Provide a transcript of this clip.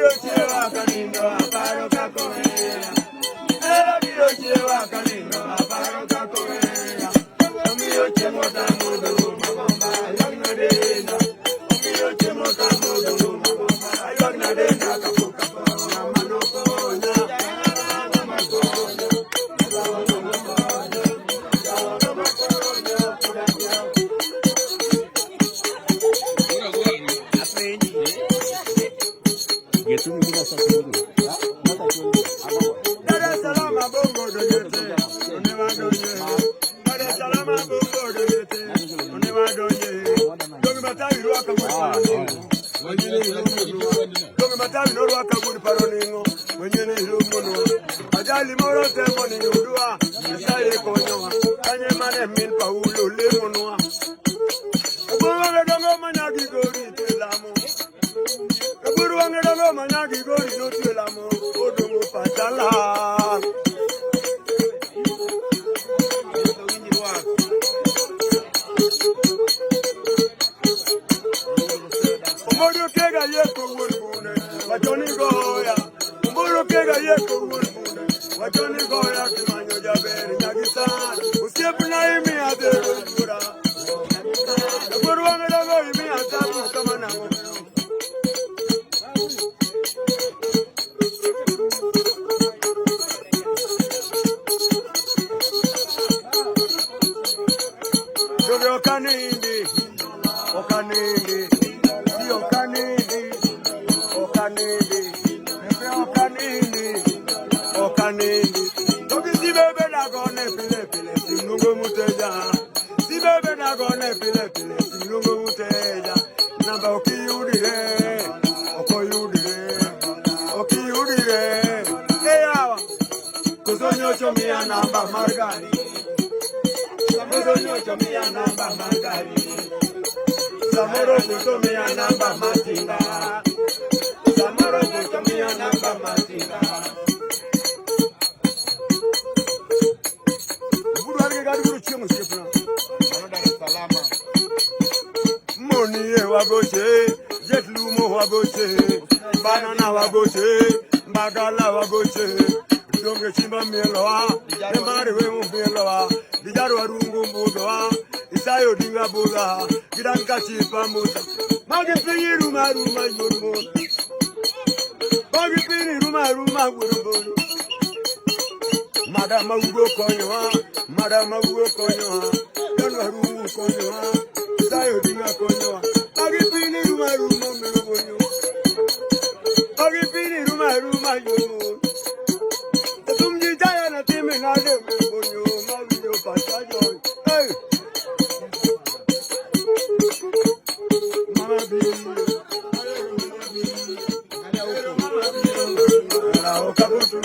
biro chiewa kanindo aparo kaka ohera. Hera biro chiewa kanindo aparo kaka ohera. Omiyo chiemo tamodho magomba aywagna denda. Omiyo chiemo tamodho magomba aywagna denda kapok atho. Ng'ama nokonya, ng'ama konya, ng'ama konya, ng'ama konya pod akia. Dar es Salaam bongo donjete, onewa donje. Dar es Salaam bongo donjete, onewa donje. Donge matawi rwaka wuod paro ning'o, wanyene iromonwa. Donge matawi norwaka wuod paro ning'o, wanyene iromonwa. Ajali moro temo ni yudwa, Nyasaye konyowa. Kanye mane min Paulo lemonwa. Aboro wang'e dongo manyagi gori twe lamo. Aboro wang'e dongo manyagi gori notwe lamo. Odongo pachala. Omodo kega yeko wuon bune, wacho ni goya. Omodo kega yeko wuon bune, wacho ni goya kimanyo jaber nyagisan. Osiepna imiya dhero yura. Aboro wang'e dongo imiya tabu kama nang'o. Joge okanindi, okanindi, si okanindi, okanindi, epe okanindi, okanindi. Toki si bebe nagone pile pile, simlungo muteja. Si bebe nagone pile pile, simlungo muteja. Namba okiyudire, okoyudire, okiyudire. Eyawa, koso nyocho miya namba mar gari. Koso nyocho miya namba mar gari. Samoro koso miya namba mar tinga. Samoro koso miya namba mar tinga. Oburu argi gari biro chiemo osiepna. Mano Dar es Salaam. Moni e wagoche, Jet Lumo wagoche, Banana wagoche, Mbagala wagoche, Donge chimba mieloa, Emari we mieloa, Dijaru warungu mbudoa, Isayo dinga buda, Gidanka chipa musa. Magi pinyi ruma ruma yormo, Magi pinyi ruma ruma yormo. Madama ugo konyoa, Madama ugo konyoa, Don warungu konyoa, Isayo dinga konyoa. Magi pinyi ruma ruma yormo. Magi pinyi ruma ruma yormo. Tumji jaya na timi na de bonyo, mawinjo pacha joy. Hey, mama bi, Angalia huku. mama bi, la okabutu.